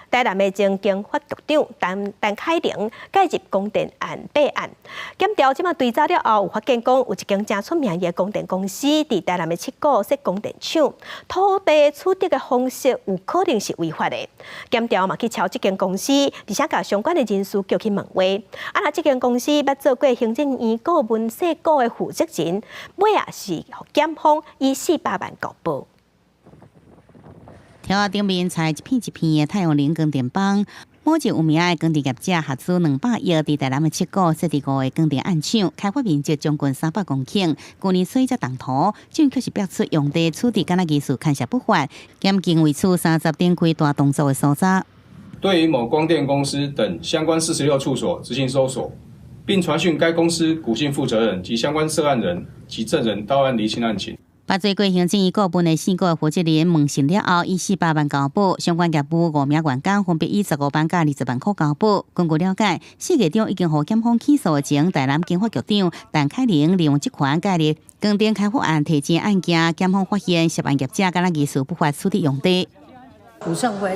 台南的前經發局長陳陳凱琳介入光電案弊案，檢調這馬追查了後，有發現講有一間誠出名的光電公司佇台南的七股設光電廠，土地取得的方式有可能是違法的。檢調嘛去敲這間公司，而且共相關的人士叫去問話。啊，若這間公司捌做過行政院顧問細股的負責人，尾仔是予檢方以400萬交保。柱仔頂面插一片一片的太陽能光電板，某一有名的光電業者合資200億，佇台南的七股設置五个光電案場，開發面積將近300公頃。舊年水才動土，政府卻是爆出用地取得敢若疑似牽涉不法，檢警為此三十展開大動作的搜查。對於某光電公司等相關46處所執行搜索，並傳訊該公司古姓負責人及相關涉案人及證人到案釐清案情。捌做過行政院顧問的四股負責人問訊了後，以400萬交保，相關業務五名員工分別以15萬佮20萬塊交保。根據了解，4月中已經予檢方起訴的前台南經發局長陳凱琳利用職權介入光電開發案提錢案件，檢方發現涉案業者敢若疑似不法取得用地。吳勝輝，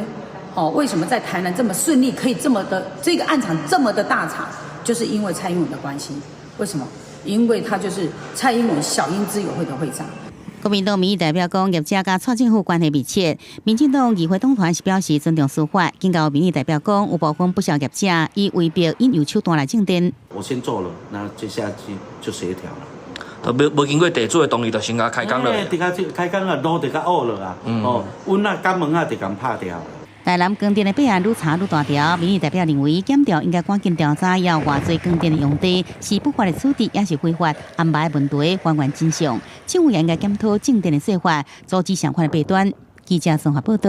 哦，為什麼在台南這麼順利，可以這麼的這個案場這麼的大場，就是因為蔡英文的關係。為什麼？因為他就是蔡英文小英之友會的會長。國民黨民意代表講，業者佮蔡政府關係密切。民進黨議會黨團是表示尊重司法，警告民意代表講，有部分不肖業者以威逼引誘手段來競電。我先做了，那接下去就協調了。都無無經過地主的同意，就先共開工了。欸，直接開工啊，路就共挖落啊，哦，阮那港門仔就共拍掉。台南光電的弊案愈查愈大條，民意代表認為檢調應該趕緊調查，猶偌濟光電的用地是不法的取得，抑是非法安排問題，還原真相。政府也應該檢討政電的做法，阻止相款的弊端。記者綜合報道。